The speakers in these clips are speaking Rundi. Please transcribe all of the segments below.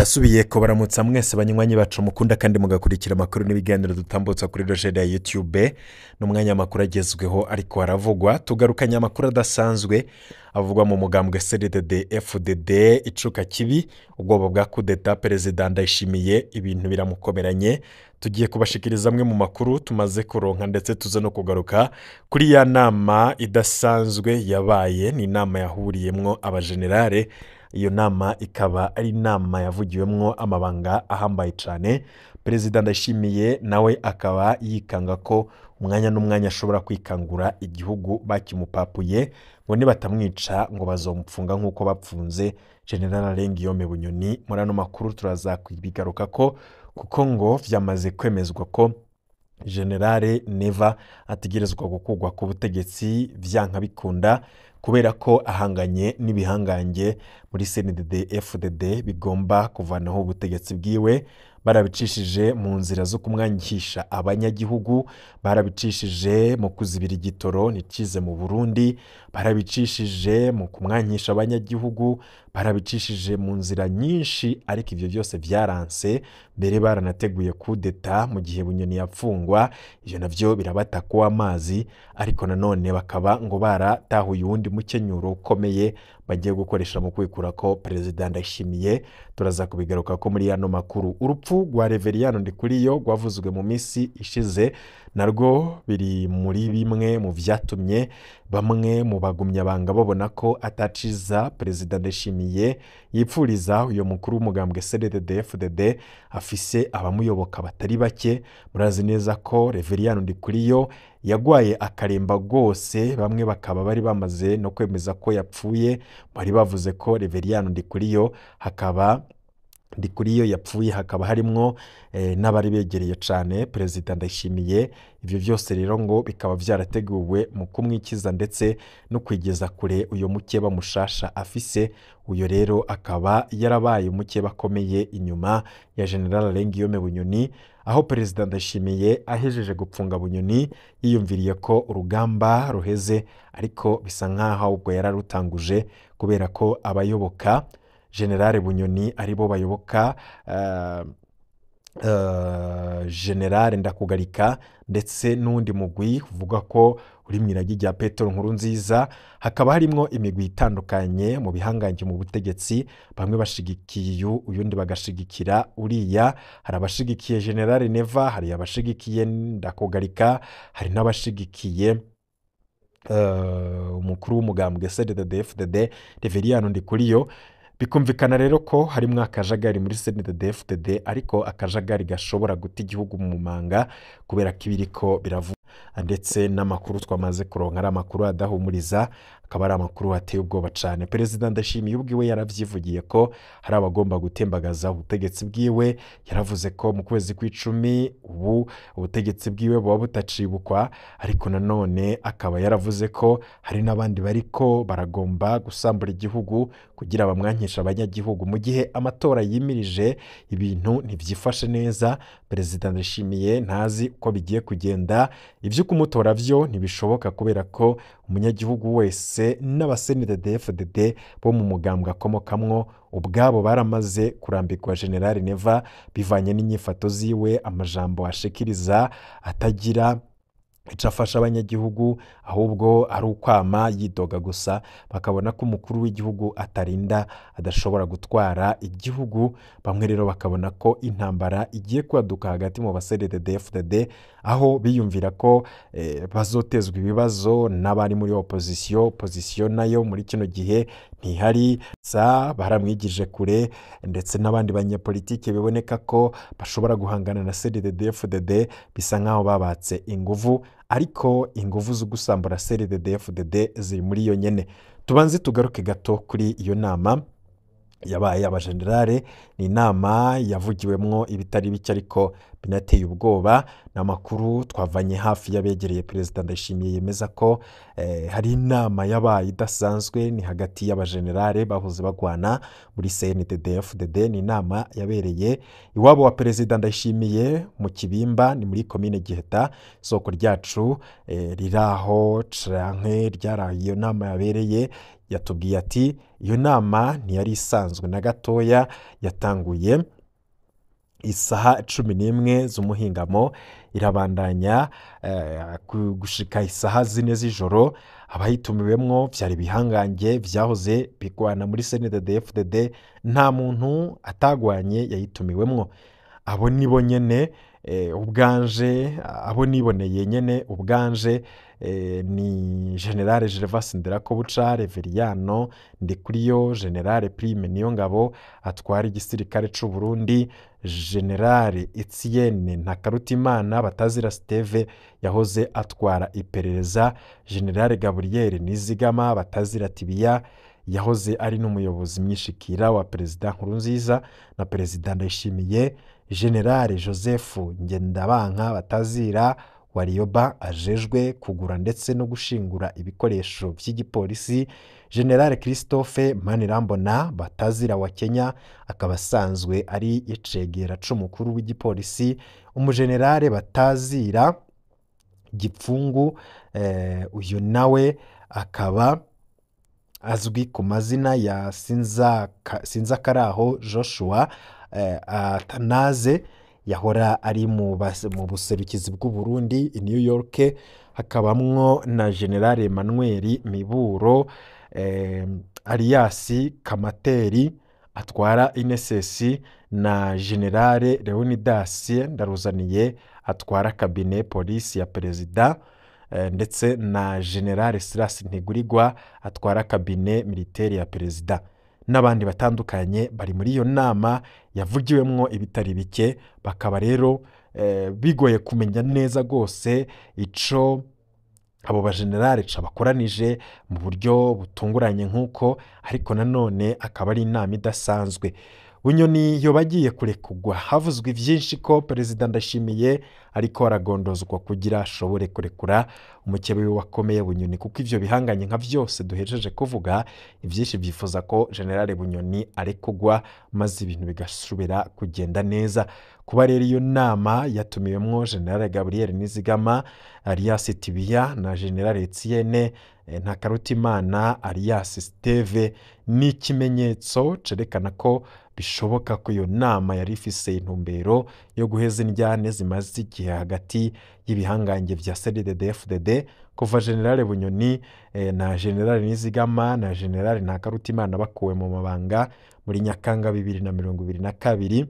Ndasubiye kubaramutsa mwese banywanyi bacu mukunda kandi mugakurikira amakuru n'ibiganiro dutambutsa kuri rojeri ya YouTube. N'umwanya amakuru agezweho ariko haravugwa, tugarukanye amakuru adasanzwe avugwa mu mugambwe CNDD FDD, icuka kibi, ubwoba bwa kudeta, Perezida Ndayishimiye ibintu biramukomeranye. Tugiye kubashikiriza amwe mu makuru tumaze kuronka, ndetse tuze no kugaruka kuri ya nama idasanzwe yabaye. Ni inama yahuriyemwo abajenerale. Iyo nama ikaba ari inama yavugiwemwo amabanga ahambaye cyane. Perezida Ndayishimiye nawe akaba yikanga ko umwanya n'umwanya ashobora kwikangura igihugu bakimupapuye, ngo nibatamwica ngo bazomupfunga nk'uko bapfunze General Alain Guillaume Bunyoni. Muri ano makuru turaza kubigaruka ko kuko ngo vyamaze kwemezwa ko General Neva ategerezwa gukurwa ku butegetsi vyanka bikunda, kubera ko ahanganye n'ibihangange muri CNDD FDD bigomba kuvanaho ubutegetsi bwiwe. Barabicishije mu nzira zo kumwangisha abanyagihugu, barabicishije mu kuzibira igitoro ntikize mu Burundi, barabicishije mu kumwangisha abanyagihugu, barabicishije mu nzira nyinshi, ariko ivyo byose vyaranse. Mbere baranateguye kudeta mu gihe Bunyoni yapfungwa, ivyo navyo birabata kuwa amazi, ariko nanone bakaba ngo baratahuye uwundi mukenyuro ukomeye bagiye gukoresha mu kwikura ko Perezida Ndayishimiye. Turaza kubigaruka ko muri yano makuru. Urupfu rwa Reveriyano Ndikuriyo rwavuzwe mu minsi ishize narwo biri muri bimwe mu vyatumye bamwe mu bagumyabanga babona ko ataciza Perezida Ndayishimiye yipfuriza uyo mukuru w'umugambwe CNDD FDD afise abamuyoboka batari bake. Murazi neza ko Reveriyano Ndikuriyo yagwaye akaremba rwose, bamwe bakaba bari bamaze no kwemeza ko yapfuye. Bari bavuze ko Reveriyano Ndikuriyo hakaba Ndikuriyo yapfuye, hakaba harimwo n'abari begereye cyane Perezida Ndayishimiye. Ivyo byose rero ngo bikaba vyarateguwe mu kumwikiza ndetse no kwigeza kure uyo mukeba mushasha afise. Uyo rero akaba yarabaye umukeba akomeye inyuma ya General Alain Guillaume Bunyoni, aho Perezida Ndayishimiye ahejeje gupfunga Bunyoni yiyumviriye ko urugamba ruheze, ariko bisa nkaho ahubwo yararutanguje, kubera ko abayoboka General Bunyoni aribo bayoboka General Ndakugarika ndetse n'undi mugwi uvuga ko uri mu iragi rya Petero Nkurunziza. Hakaba harimwo imigwi itandukanye mu bihangange mu butegetsi, bamwe bashigikiye uyu, uyundi bagashigikira uriya. Hari abashigikiye General Neva, hari abashigikiye Ndakugarika, hari n'abashigikiye umukuru w'umugambwe CNDD FDD Reveriyano Ndikuriyo. Bikumvikana rero ko harimwo akajagari muri CNDD FDD, ariko akajagari gashobora guta igihugu mu manga, kubera ko ibiriko biravuga ndetse n'amakuru twamaze kuronka ari amakuru adahumuriza, akaba ari amakuru ateye ubwoba cyane. Perezida Ndayishimiye ubwiwe yaravyivugiye ko hari abagomba gutembagaza ubutegetsi bwiwe. Yaravuze ko mu kwezi kw'icumi ubu ubutegetsi bwiwe buba butacibukwa, ariko nanone akaba yaravuze ko hari n'abandi bariko baragomba gusambura igihugu kugira bamwankishe abanyagihugu. Mu gihe amatora yimirije ibintu ntivyifashe neza, Perezida Ndayishimiye ntazi uko bigiye kugenda. Ivyo kumutora vyo ntibishoboka, kubera ko umunyagihugu wese n'aba CNDD FDD bo mu mugambwe akomokamwo ubwabo baramaze kurambikwa General Neva, bivanye n'inyifato ziwe, amajambo ashikiriza atagira ico afasha abanyagihugu, ahubwo ari ukwama yidoga gusa. Bakabona ko umukuru w'igihugu atarinda adashobora gutwara igihugu. Bamwe rero bakabona ko intambara igiye kwaduka hagati mu ba CNDD FDD, aho biyumvira ko bazotezwa ibibazo n'abari muri opposition. Opposition nayo muri kino gihe ntihari, sa baramwigije kure, ndetse n'abandi banyepolitike biboneka ko bashobora guhangana na CNDD FDD bisa nkaho babatse inguvu, ariko inguvu zo gusambura CNDD FDD ziri muri iyo nyene. Tubanze tugaruke gato kuri iyo nama yabaye abajenerale. Ni inama yavugiwemwo ibitari bike ariko binateye ubwoba. Ni amakuru twavanye hafi y'abegereye Perezida Ndayishimiye yemeza ko hari inama yabaye idasanzwe, ni hagati y'abajenerale bahoze bagwana muri CNDD FDD. Ni inama yabereye iwabo wa Perezida Ndayishimiye mu Kibimba, ni muri komine Giheta. Isoko ryacu riraho canke ryaraho iyo nama yabereye, Yatubwiye ati iyo nama ntiyari isanzwe na gatoya, yatanguye isaha 11 z'umuhingamo irabandanya gushika isaha 4 z'ijoro. Abayitumiwemwo vyari bihangange vyahoze bigwana muri CNDD-FDD, nta muntu atagwanye yayitumiwemwo. Abo nibo nyene ubwanje, abo niboneye nyene ubwanje ni General Gervas Nderakobuca, Reveriyano Ndikuriyo, General Prime Niyongabo atwara igisirikare c'u Burundi, General Etienne Ntakarutimana batazira Steve yahoze atwara iperereza, General Gabriel Nizigama batazira Tibiya yahoze ari n'umuyobozi mwishikira wa Perezida Nkurunziza na Perezida Ndayishimiye, General Joseph Ngendabanka batazira Warioba ajejwe kugura ndetse no gushingura ibikoresho vy'igipolisi, General Christophe Manirambona batazira wa Kenya akaba asanzwe ari icegera c'umukuru w'igipolisi, umugenerale batazira Gipfungu uyu nawe akaba azwi ku mazina ya Sinzakaraho Joshua Atanaze yahora ari mu buserukizi bw'u Burundi i New York, hakabamwo na General Emmanuel Miburo alias Kamateri atwara INSS na General Leonidas Ndaruzaniye atwara kabine polisi ya perezida ndetse na General Silas Ntigurirwa atwara kabine militaire ya perezida n'abandi batandukanye bari muri iyo nama yavugiwemwo ibitari bike. Bakaba rero bigoye kumenya neza rwose ico abo bagenerale bakoranije mu buryo butunguranye nk'uko, ariko nanone akaba ari inama idasanzwe. Bunyoni yoba agiye kurekugwa, havuzwe vyinshi ko Perezida Ndayishimiye ariko aragondozwa kugira ashobore kurekura umukebe we wakomeye Bunyoni, kuko ivyo bihanganye nka vyose duhejeje kuvuga ivyinshi vyifuza ko General Bunyoni arekugwa maze ibintu bigasubira kugenda neza. Kuba rero iyo nama yatumiwemwo General Gabriel Nizigama alias Tibiya na General Etienne Ntakarutimana alias Steve ni ikimenyetso cerekana ko bishoboka ko iyo nama yari ifise intumbero yo guheza indyane zimaze igihe hagati y'ibihangange vya CNDD-FDD kuva General Bunyoni na General Nizigama na General Ntakarutimana bakuwe mu mabanga muri Nyakanga 2022,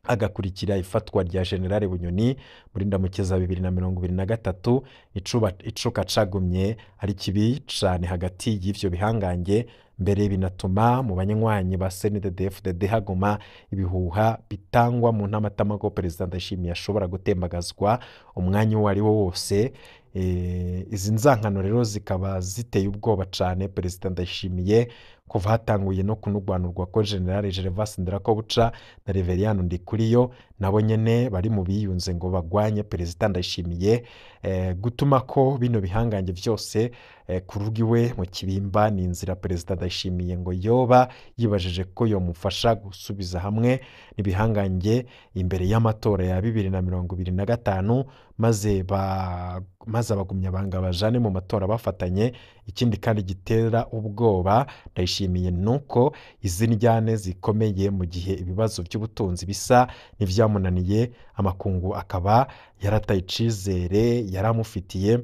agakurikira ifatwa rya General Bunyoni muri Ndamukeza 2023. Icuka cagumye ari kibi cane hagati y'ivyo bihangange, mbere binatuma mu banywanyi ba CNDD-FDD haguma ibihuha bitangwa mu ntamatama ko Perezida Ndayishimiye ashobora gutembagazwa umwanya uwo ari wo wose. Izi nzankano rero zikaba ziteye ubwoba cane Perezida Ndayishimiye kuva hatanguye no kunugwanurwa ko General Gervas Nderakobuca na Reveriyano Ndikuriyo nabo nyene bari mu biyunze ngo bagwanye Perezida Ndayishimiye. Gutuma ko bino bihangange vyose kurugiwe mu kibimba ni inzira Perezida Ndayishimiye ngo yoba yibajije ko yomufasha gusubiza hamwe n'ibihangange imbere y'amatora ya 2025, maze abagumya banga bajane mu matora bafatanye. Ikindi kandi gitera ubwoba Ndayishimiye nuko izi njyane zikomeye mu gihe ibibazo by'ubutunzi bisa n'ivyamunaniye, amakungu akaba yarataye icizere yaramufitiye,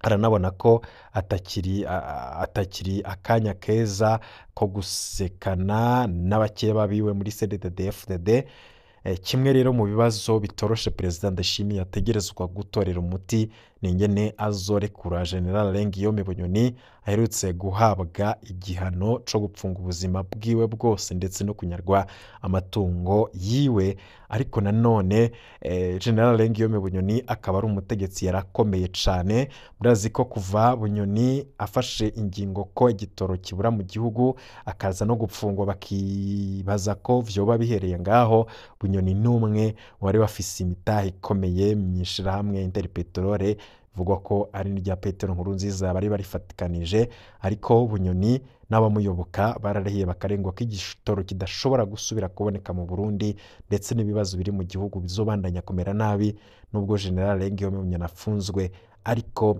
aranabona ko atakiri akanya keza ko gusekana n'abakeba biwe muri CNDD-FDD. Kimwe rero mu bibazo bitoroshe Perezida Ndayishimiye ategerezwa gutorera umuti ni ingene azorekura General Guillaume Bunyoni aherutse guhabwa igihano co gupfunga ubuzima bwiwe bwose ndetse no kunyarwa amatungo yiwe. Ariko nanone General Guillaume Bunyoni akaba ari umutegetsi yarakomeye cane. Murazi ko kuva Bunyoni afashe ingingo ko igitoro kibura mu gihugu akaza no gupfungwa bakibaza ko vyoba bihereye ngaho, Bunyoni n'umwe wari wafise imitahe ikomeye mw'ishirahamwe Interpetrole bivugwa ko ari n'irya Petero Nkurunziza bari barifatikanije, ariko Bunyoni n'abamuyoboka bararahiye bakarengwa ko igitoro kidashobora gusubira kuboneka mu Burundi ndetse n'ibibazo biri mu gihugu bizobandanya kumera nabi nubwo General Guillaume Bunyoni afunzwe. Ariko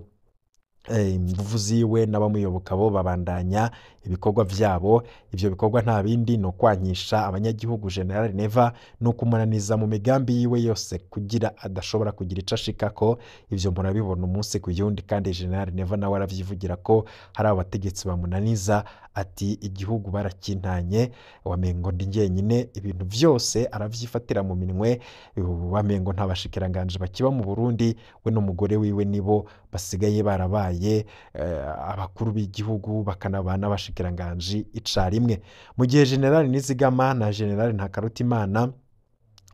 Inguvu ziwe n'abamuyoboka bo babandanya ibikorwa vyabo. Ivyo bikorwa nta bindi, ni ukwankisha abanyagihugu General Neva, ni ukumunaniza mu migambi yiwe yose kugira adashobora kugira ico ashikako. Ivyo murabibona umunsi ku yundi, kandi General Neva nawe aravyivugira ko hari abategetsi bamunaniza, ati igihugu barakintanye, wamengo ndi njyenyine, ibintu vyose aravyifatira mu minwe, wamengo nta bashikiranganje bakiba mu Burundi, we n'umugore wiwe nibo basigaye barabaye abakuru b'igihugu bakanaba n'abashikiranganji icarimwe. Mu gihe General Nizigama na General Ntakarutimana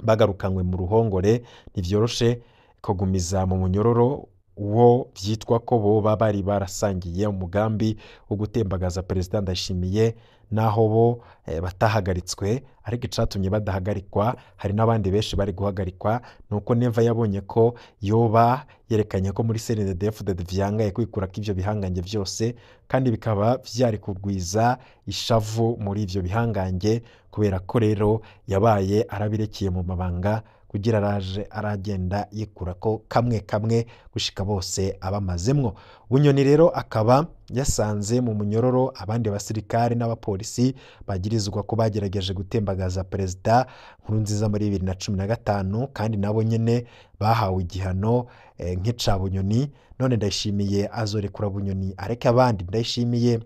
bagarukanywe mu ruhongore, ntivyoroshe kugumiza mu munyororo uwo vyitwa ko boba bari barasangiye umugambi wo gutembagaza Perezida Ndayishimiye, naho bo batahagaritswe. Ariko icatumye badahagarikwa, hari n'abandi benshi bari guhagarikwa, nuko Neva yabonye ko yoba yerekanye ko muri CNDD-FDD vyangaye kwikurako ivyo bihangange vyose, kandi bikaba vyari kugwiza ishavu muri ivyo bihangange, kubera ko rero yabaye arabirekeye mu mabanga kugira araje aragenda yikurako kamwe kamwe gushika bose abamazemwo. Bunyoni rero akaba yasanze mu munyororo abandi basirikare n'abapolisi bagirizwa ko bagerageje gutembagaza Perezida Nkurunziza muri 2015, kandi nabo nyene bahawe igihano nk'ica Bunyoni. None Ndayishimiye azorekura Bunyoni areke abandi? Ndayishimiye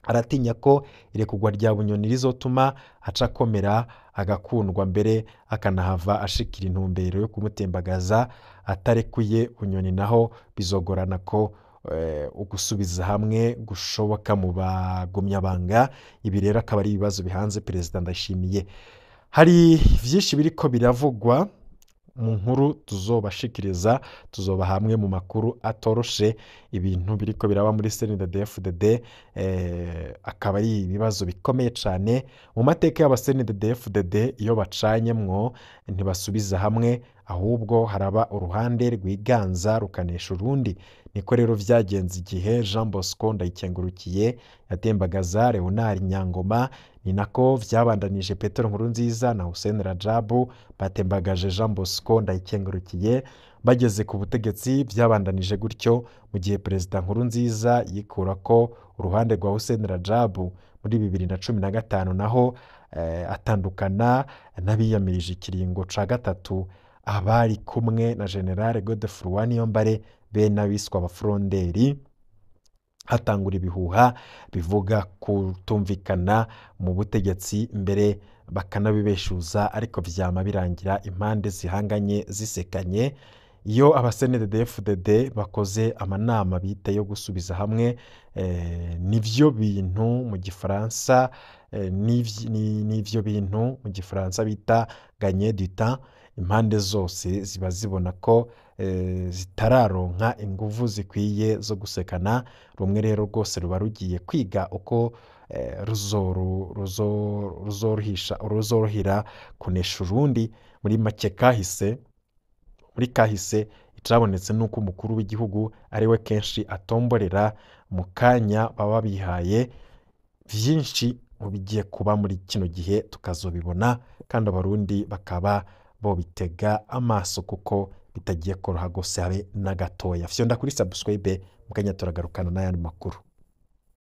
aratinya ko irekurwa rya Bunyoni rizotuma aca akomera agakundwa, mbere akanahava ashikira intumbero yo kumutembagaza. Atarekuye Bunyoni naho bizogorana ko ugusubiza hamwe gushoboka mu bagumyabanga. Ibi rero akaba ari ibibazo bihanze Perezida Ndayishimiye. Hari vyinshi biriko biravugwa mu nkuru tuzobashikiriza, tuzoba hamwe mu makuru atoroshe. Ibintu biriko biraba muri CNDD-FDD akaba ari ibibazo bikomeye cane mu mateka y'aba CNDD-FDD. Iyo bacanyemwo ntibasubiza hamwe, ahubwo haraba uruhande rwiganza rukanesha urundi. Niko rero vyagenze igihe Jean Bosco Ndayikengurukiye yatembagaza Leonard Nyangoma, ni nako vyabandanije Petero Nkurunziza na Hussein Rajabu batembagaje Jean Bosco Ndayikengurukiye bageze ku butegetsi. Vyabandanije gutyo mu gihe Perezida Nkurunziza yikura ko uruhande rwa Hussein Rajabu muri 2015, naho atandukana n'abiyamirije ikiringo ca gatatu abari kumwe na General Godefroid Niyombare be n'abiswa abafuronderi. Hatangura ibihuha bivuga kutumvikana mu butegetsi, mbere bakanabibeshuza, ariko vyama birangira impande zihanganye zisekanye. Iyo aba CNDD-FDD bakoze amanama bita yo gusubiza hamwe, nivyo bintu mu gifaransa nivyo bintu mu gifaransa bita gagner du temps. Impande zose ziba zibona ko zitararonka inguvu zikwiye zo gusekana. Rumwe rero rwose ruba rugiye kwiga uko ruzorohira kunesha urundi. Muri make kahise, muri kahise icabonetse nuko umukuru w'igihugu ari we kenshi atomborera mu kanya baba bihaye. Vyinshi mu bigiye kuba muri kino gihe tukazobibona, kandi abarundi bakaba bobitega amaso kuko bitagiye koroha gose habe na gatoya. Fyonda kuri subscribe, mukanya turagarukana n'ayandi makuru.